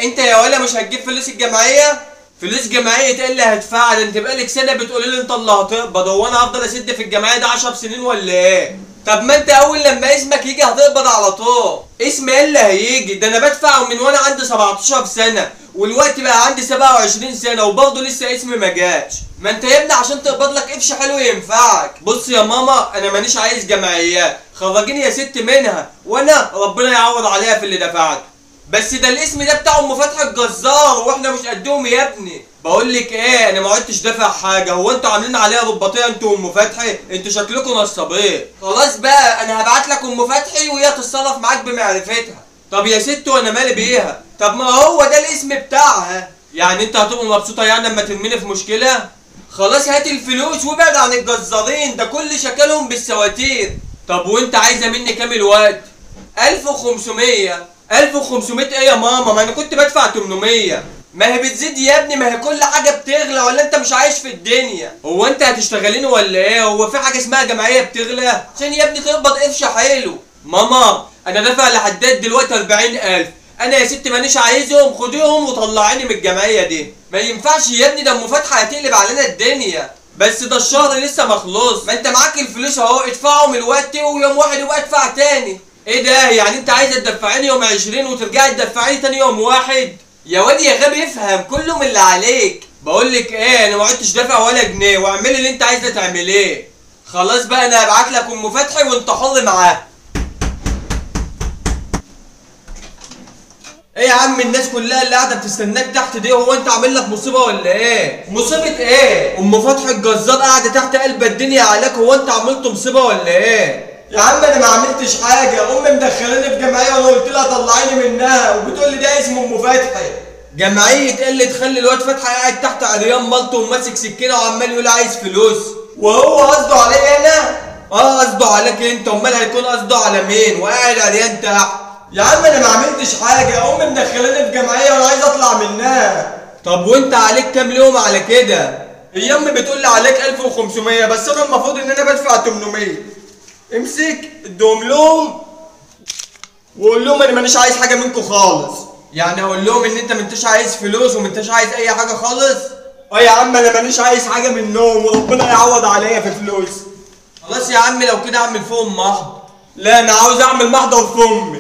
انت يا ولا مش هتجيب فلوس الجمعية؟ فلوس جمعية ايه اللي هدفعها؟ ده انت بقالك سنة بتقولي لي انت اللي هتقبض، هو انا هفضل اسد في الجمعية ده 10 سنين ولا ايه؟ طب ما انت اول لما اسمك يجي هتقبض على طول. اسم ايه اللي هيجي؟ ده انا بدفع من وانا عندي 17 سنة والوقت بقى عندي 27 سنة وبرضه لسه اسمي ما جاش. ما انت يا ابني عشان تقبض لك قفش حلو ينفعك. بص يا ماما، انا مانيش عايز جمعيات، خرجيني يا ست منها وانا ربنا يعوض عليها في اللي دفعته. بس ده الاسم ده بتاع ام فتحي الجزار واحنا مش قدهم يا ابني. بقول لك ايه، انا ما عدتش دافع حاجة، هو انتوا عاملين عليها رباطيه انتوا وام فتحي؟ انتوا شكلكم نصابين. خلاص بقى انا هبعت لك ام فتحي وهي تتصرف معاك بمعرفتها. طب يا ست وانا مالي بيها؟ طب ما هو ده الاسم بتاعها. يعني انت هتبقى مبسوطة يعني لما ترميني في مشكلة؟ خلاص هات الفلوس وابعد عن الجزارين، ده كل شكلهم بالسواتير. طب وانت عايزه مني كام الوقت؟ 1500. 1500 ايه يا ماما؟ ما انا كنت بدفع 800. ما هي بتزيد يا ابني، ما هي كل حاجة بتغلى، ولا انت مش عايش في الدنيا؟ هو انت هتشتغليني ولا ايه؟ هو في حاجة اسمها جمعية بتغلى؟ عشان يا ابني تقبض قرش حلو. ماما انا دافع لحداد دلوقتي 40000، انا يا ست مانيش عايزهم، خديهم وطلعيني من الجمعية دي. ما ينفعش يا ابني، ده ام فتحي هتقلب علينا الدنيا. بس ده الشهر لسه ما خلص. ما انت معاك الفلوس اهو، ادفعهم الوقت ويوم واحد يبقى ادفع تاني. ايه ده يعني انت عايزه تدفعيني يوم 20 وترجعي تدفعيني تاني يوم واحد؟ يا واد يا غبي افهم، كله من اللي عليك. بقول لك ايه، انا ما عدتش دافع ولا جنيه، واعملي اللي انت عايزه تعمليه. خلاص بقى انا هبعت لك ام فتحي وانت حر معاها. ايه يا عم الناس كلها اللي قاعدة بتستناك تحت دي، هو انت عامل لك مصيبة ولا ايه؟ مصيبة ايه؟ ام فتحي الجزار قاعدة تحت قلب الدنيا عليك، هو انت عملت مصيبة ولا ايه؟ يا عم انا ما عملتش حاجة، امي مدخلاني في جمعية وانا قلت لها طلعيني منها وبتقول لي ده اسم ام فتحي. جمعية ايه اللي تخلي الواد فتحي قاعد تحت عريان مالته وماسك سكينة وعمال يقول عايز فلوس؟ وهو قصده عليا انا؟ اه قصده عليك انت، امال هيكون قصده على مين؟ وقاعد عريان تحت. يا عم انا ما عملتش حاجة، امي مدخلاني في جمعية وانا عايز اطلع منها. طب وانت عليك كام يوم على كده؟ هي امي بتقول لي عليك 1500 بس انا المفروض ان انا بدفع 800. امسك اديهم لهم وقول لهم انا مانيش عايز حاجة منكم خالص. يعني اقول لهم ان انت ما انتش عايز فلوس وما انتش عايز اي حاجة خالص؟ اه يا عم انا مانيش عايز حاجة منهم وربنا يعوض عليا في فلوس. خلاص يا عم لو كده اعمل فيهم محضر. لا انا عاوز اعمل محضر في امي.